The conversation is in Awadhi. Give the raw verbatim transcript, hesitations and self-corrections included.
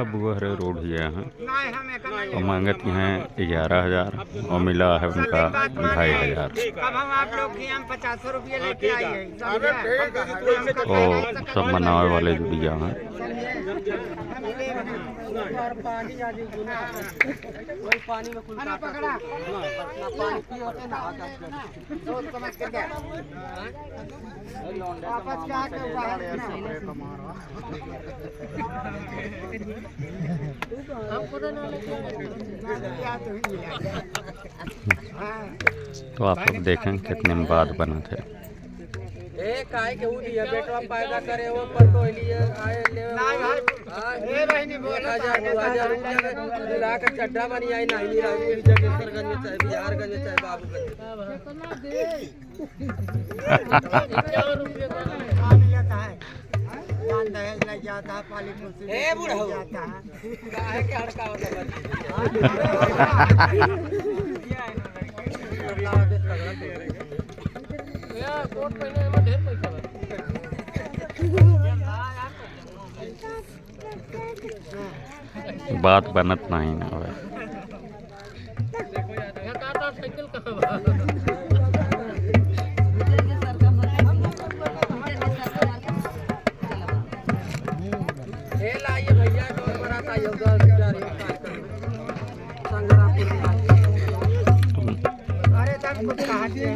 अब वो हरे रोड ही आए हैं और मांगत हैं ग्यारह हजार और मिला है उनका ढाई हजार। अब हम आप लोग के यहाँ पचास रुपये लेके आए हैं, समझे? और सब मनावे वाले जुड़ गया हैं। कोई पानी में कुल खाना पकड़ा। ना पानी पियो के ना। सोच समझ के दे। वापस क्या के बाहर ना। तो आप लोग देखें कितने में बात बनत है। ए, काहे के ऊ दिया, बेटवा पैदा करे, वो पर तो लिए, आए ले, ना भाई। हाँ, ए बहिनी, बोला एक हजार, दो हजार रुपया में दूल्हा के चड्ढा बनी आई, नहीं, नहीं, नहीं, जगेसरगंज में चाहे बिहारगंज में चाहे बाबूगंज में। कितना दे? कितना रुपया का? खा लिया था। दान दहेज लग जाता है, पाली पुसी ए, बुढ़ऊ। लग जाता है। काहे के हड़कावत है? यार, कोट पहने में ढेर पैसा बा। बात बनत नहीं ना भाई। ये काका साइकिल कहाँ बा? ये लाइए भैया, एक और बरात आई है, उधर से जा रही है। संग्रामपुर में। अरे, तब कुछ कहा दिया।